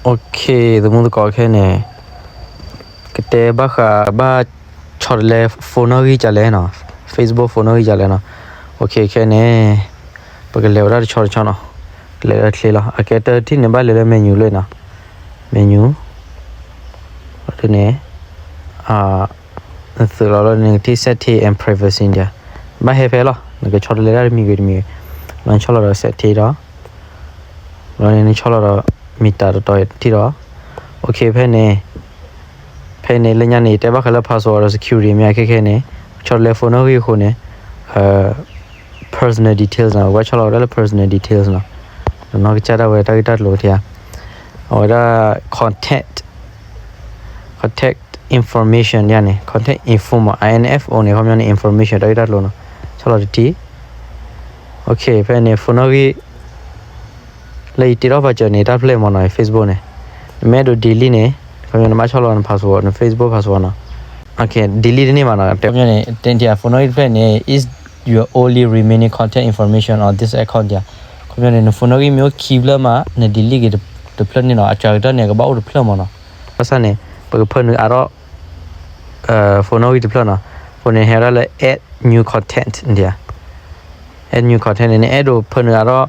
Okay, သမူသကိးခဲန့ၣ် ကတဲဘၣ်ဃးဘၣ်ဆီတလဲ phone နီၣ်ဂံၢ်ကလဲၣ်နီၤ, Facebook phone နီၣ်ဂံၢ်ကလဲၣ်နီၤ. Okay ခဲန့ၣ် ပကလဲၤဝဲဒၣ်တဆီတဆီနီၤ, ကလဲၤဝဲဒၣ်ချ့လီၤ. အကဲတထံၣ်န့ၣ် ဘၣ်လဲၤလၢ menu လၢနီၤ, menu န့ၣ် နသုးလီၤလၢနကထံၣ် setting and privacy ဒၣ်, ဘၣ်ဟဲဖဲလီၤ, နကဆီတလဲဒၣ်တမံၤဂ့ၤတမံၤဂ့ၤ, နဆီလီၤဒီး setting ဒီး ဘျီန့ၣ်နဆီလီၤဒီး မ့ၢ်တၢ်တတီၤတထံၣ်ဒီး okay ဖဲန့ၣ်, ဖဲန့ၣ်လၢညါန့ၣ် တဲဘၣ်ဃးလၢ password ဒီး security မ့ၢ်ခဲခဲန့ၣ် ဆီတလဲ phone နီၣ်ဂံၢ်အဃိန့ၣ် personal details နီၤ, ဝဲဆီလီၤဝဲဒၣ်လၢ personal details နီၤ, နီၢ်ကစၢ်ဒၣ်ဝဲတၢ်ဂ့ၢ်တၢ်ကျိၤထံဧါ, အဝဲဒၣ် contact contact information ဒၣ်န့ၣ် contact info မ့ၢ် info န့ၣ် ခီပညီန့ၣ် information တၢ်ဂ့ၢ်တၢ်ကျိၤနီၤ, ဆီလီၤတထံၣ်. Okay ဖဲန့ၣ် phone နီၣ်ဂံၢ် လၢယတ့ထီၣ်ပာ်စၢၤန့ၣ် တၢ်ဖျၢၣ်မ့ၢ်နီၤ Facebook န့ၣ်, နမ့ၢ်အဲၣ်ဒိး delete န့ၣ် ခီပညီနမ့ၢ်ဆီလီၤန password န Facebook password နီၤ, okay delete တန့ၢ်ဘၣ်နီၤ, တဲန့ၣ် phone နီၣ်ဂံၢ်တဖျၢၣ်န့ၣ် is your only remaining contact information on this account ဒၣ်, ခီပညီန့ၣ် န phone နီၣ်ဂံၢ်မ့ၢ်အိၣ်ခံဖျၢၣ်မး န delete က့ၤတဖျၢၣ်န့ၣ်နီၤ, အစှၤကတၢၢ်န့ၣ် အကဘၣ်အိၣ်တဖျၢၣ်မ့ၢ်နီၤ, ဘၣ်ဆၣ်န့ၣ် ပကဖၢနုာ်အါထီၣ် phone နီၣ်ဂံၢ်တဖျၢၣ်နီၤ, အဃိန့ၣ် ဟဲဝဲဒၣ်လၢ add new contact ဒၣ်, add new contact န့ၣ် နအဲၣ်ဒိးဖၢနုာ်အါထီၣ်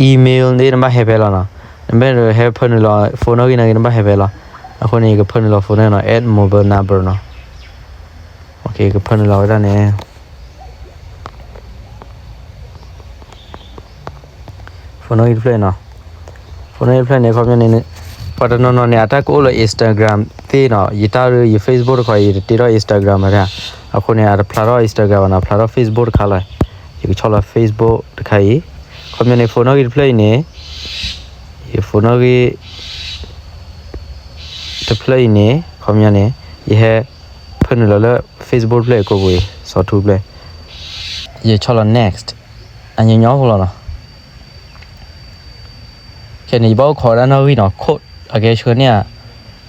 email န့ၣ် နဘၣ်ဟဲဖဲလီၤနီၤ, နမ့ၢ်အဲၣ်ဒိးဟဲဖၢနုာ်လီၤ phone နီၣ်ဂံၢ်န့ၣ် နဘၣ်ဟဲဖဲလီၤ, အဃိန့ၣ် ယကဖၢနုာ်လီၤ phone နီၣ်ဂံၢ်နီၤ, add mobile number နီၤ, okay ကဖၢနုာ်လီၤဝဲဒၣ်န့ၣ် phone နီၣ်ဂံၢ်တဖျၢၣ်နီၤ, phone နီၣ်ဂံၢ်တဖျၢၣ်န့ၣ် ခီပညီန့ၣ် ပှၤတနီၤနီၤန့ၣ် အတၢ်ကအိၣ်လၢ Instagram သ့နီၤ, ယတၢ် ယ Facebook တခီ ယတတ့ထီၣ် Instagram ဘၣ်ဒၣ်, အဃိန့ၣ် အတဖျါထီၣ် Instagram ဘၣ်နီၤ, ဖျါထီၣ် Facebook တခါလီၤ, ယကဆီလီၤ Facebook တခါအံၤ, ခီပညီန့ၣ် phone နီၣ်ဂံၢ်တဖျၢၣ်အံၤန့ၣ်, ယ phone နီၣ်ဂံၢ် တဖျၢၣ်အံၤန့ၣ် ခီပညီန့ၣ် ယဟဲဖၢနုာ်လီၤလၢ Facebook တဖျၢၣ်အံၤကိးပူၤအံၤ စီၤထူတဖျၢၣ်, ယဆီလီၤ next အညီညီဖိလီၤနီၤ, ခဲန့ၣ် ယဘၣ်အိၣ်ခိးဝဲဒၣ်နီၣ်ဂံၢ်နီၤ, code အကဲဆှၢန့ၢ်ဧါ,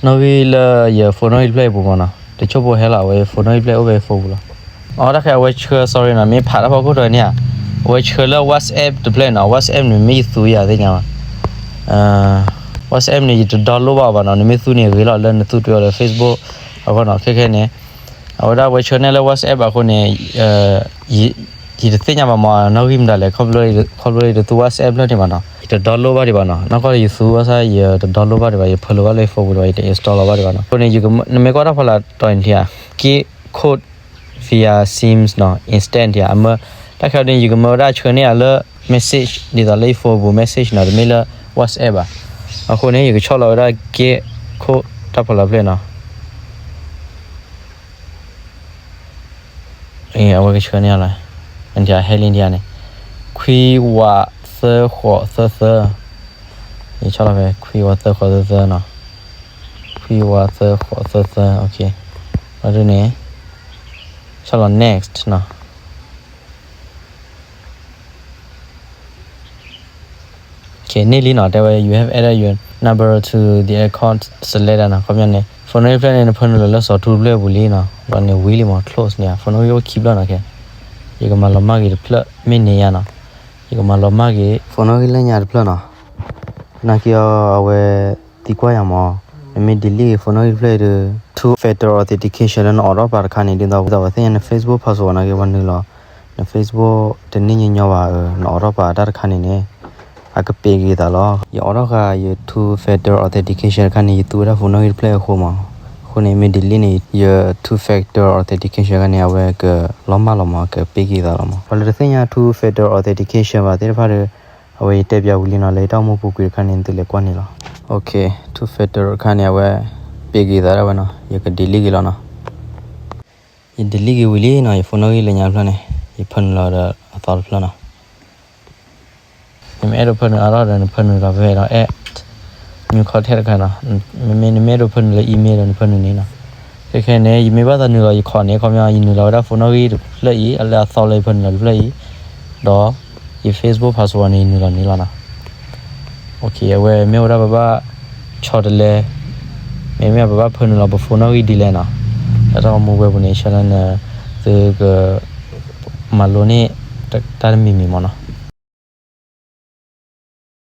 နီၣ်ဂံၢ်လၢယ phone နီၣ်ဂံၢ်တဖျၢၣ်အံၤပူၤမ့ၢ်နီၤ, တဆိကမိၣ်ဟဲလီၤ အဝဲ phone နီၣ်ဂံၢ်တဖျၢၣ်အိၣ်ဖဲ phone ပူၤလီၤ. အတၢ်ခဲအဝဲဆှၢ sorry နီၤ, မ့ၢ်ဖးတၢ်ဖီခိၣ်ထီၣ်န့ၣ်ဧါ, အဝဲဆှၢလၢ WhatsApp တဖျၢၣ်နီၤ, WhatsApp န့ၣ်မ့ၢ်ယသူယၤသ့ၣ်ညါဘၣ်, WhatsApp န့ၣ် ယတ download ဘၣ်ဘၣ်နီၤ, နမ့ၢ်သူန့ၣ်ဂ့ၤလီၤ လၢနသူတ့ၢ်အီၤလၢ Facebook အဃိနီၤ, ခဲခဲန့ၣ် အဝဲဒၣ်ဝဲဆှၢန့ၢ်လၢ WhatsApp အဃိန့ၣ် ယတသ့ၣ်ညါဘၣ်မ့ၢ် နီၣ်ဂံၢ်မတၤလဲၣ်, ခီဖျိလၢယတသူ WhatsApp တဖျၢၣ်န့ၣ်ဘၣ်နီၤ, ယတ download ဘၣ်ဒံးဘၣ်နီၤ, နီၢ်ကီၢ်ယသူ WhatsApp ယတ download ဘၣ်ဒံးဘၣ်, ယဖၢလိာ်ဘၣ်လၢ phone ပူၤဒံးဘၣ်, ယတ install လီၤဘၣ်ဒံးဘၣ်နီၤ, အဃိန့ၣ် နမ့ၢ်ကွၢ်တၢ်ဖီလာ်တီၤန့ၣ်ထံဧါ, က့ code via SIM နီၤ, instant ထံဧါ, အမၢ တၢ်ခဲအံၤန့ၣ် ယကမၢဝဲဒၣ်ဆှၢန့ၢ်ယၤလၢ message ဒ်သိးလၢယ phone ပူၤ message နီၤ, တမ့ၢ်လၢ WhatsApp ဘၣ်, အဃိန့ၣ် ယကဆီလီၤဝဲဒၣ် က့ code တၢ်ဖီလာ်ဖျၢၣ်နီၤ. အဝဲကဆှၢန့ၢ်လီၤ, ဟဲလံထံဧါန့ၣ်, ခွံဝးသၢဃိးသၢသၢ, ယဆီလီၤဖဲ ခွံဝးသၢဃိးသၢသၢနီၤ, ခွံဝးသၢဃိးသၢသၢ, ဘျီဒုန့ၣ် ဆီလီၤ next နီၤ. န့ၢ်လံနီၤ, တဲဝဲ you have added your number to the account select နီၤ, ခီပညီန့ၣ် phone နီၣ်ဂံၢ်တဖျၢၣ်န့ၣ် နဖၢနုာ်လီၤလၢစီၤထူတဖျၢၣ်အပူၤလံနီၤ, ဘျီန့ၣ်ဝံၤလံမ့ၢ် close န့ၣ်ဧါ, phone နီၣ်ဂံၢ်အိၣ်ခံဖျၢၣ်နီၤ, ခဲ ယကမၤလီၤမၢ်က့ၤတဖျၢၣ် မ့ၢ်န့ၢ်ယါနီၤ, ယကမၤလီၤမၢ်က့ၤ phone နီၣ်ဂံၢ်လၢညါတဖျၢၣ်နီၤ, နာ်က့အီၤ အဝဲသံကွၢ်ယၤမ့ၢ်, နမ့ၢ် delete က့ၤ phone နီၣ်ဂံၢ်တဖျၢၣ်ဒီး two factor authentication လၢနအိးထီၣ်ပာ်တခါန့ၣ် ဒ်သိးဝဲသ့ၣ်ညါ န Facebook password နာ်က့ ပှၤနုာ်လီၤ န Facebook တန့ၢ်ညီညီဘၣ်ဧါ, နအိးထီၣ်ပာ်တၢ်တခါန့ၣ်န့ၣ် အကပ့ၤက့ၤသးလီၤ. ယအိးထီၣ်ဃာ်ယ two factor authentication တခါန့ၣ် ယသူဝဲဒၣ် phone နီၣ်ဂံၢ်တဖျၢၣ်အဃိမ့ၢ်, အဃိန့ၣ် မ့ၢ် delete န့ၣ် ယ two factor authentication တခါန့ၣ် အဝဲကလီၤမၢ်လီၤမ့ၢ်, ကပ့ၤက့ၤသးလီၤမ့ၢ်. ပှၤလၢတသ့ၣ်ညါ two factor authentication ဘၣ်သ့ၣ်တဖၣ်ဒီး အဝဲယတဲပျးဝံၤလံနီၤ, လၢယတၢ်အိၣ်မူပူၤကွံာ်တခါန့ၣ် နသုလဲၤကွၢ်န့ၣ်လီၤ. Okay, two factor တခါန့ၣ် အဝဲပ့ၤက့ၤသးဒၣ်ဝဲနီၤ, ယက delete က့ၤလီၤနီၤ. ယ delete က့ၤဝံၤလံနီၤ, ယ phone နီၣ်ဂံၢ်လၢညါတဖျၢၣ်န့ၣ် ယဖၢနုာ်လီၤဒီးအသီတဖျၢၣ်နီၤ. နမ့ၢ်အဲၣ်ဒိးဖၢနုာ်အါထီၣ်ဒီး နဖၢနုာ်လီၤဖဲဒီး add new contact တခါနီၤ. မ့မ့ၢ်နမ့ၢ်အဲၣ်ဒိးဖၢနုာ်လၢ email ဒီး နဖၢနုာ်န့ၣ်နီၤ. ခဲခဲန့ၣ် ယမ့ၢ်ဘၣ်သးနုာ်လီၤယ code န့ၣ် ခီပညီ ယနုာ်လီၤဝဲဒၣ် phone နီၣ်ဂံၢ်တဖျၢၣ်အံၤ လၢအသီလၢယဖၢနုာ်လီၤတဖျၢၣ်အံၤ ဒီး ယ Facebook password န့ၣ် ယနုာ်လီၤန့ၣ်လီၤနီၤ. Okay, အဝဲမ့ၢ်ဝဲဒၣ်ပဘၣ်ဆီတလဲ, မ့မ့ၢ်ပဘၣ်ဖၢနုာ်လီၤပ phone နီၣ်ဂံၢ်ဒ်လဲၣ်နီၤ. လၢတၢ်ဂီၤမူဝဲပူၤန့ၣ် ဆၢလၢနသုကမၤလိန့ၢ်တၢ်တမံၤမံၤမ့ၢ်နီၤ.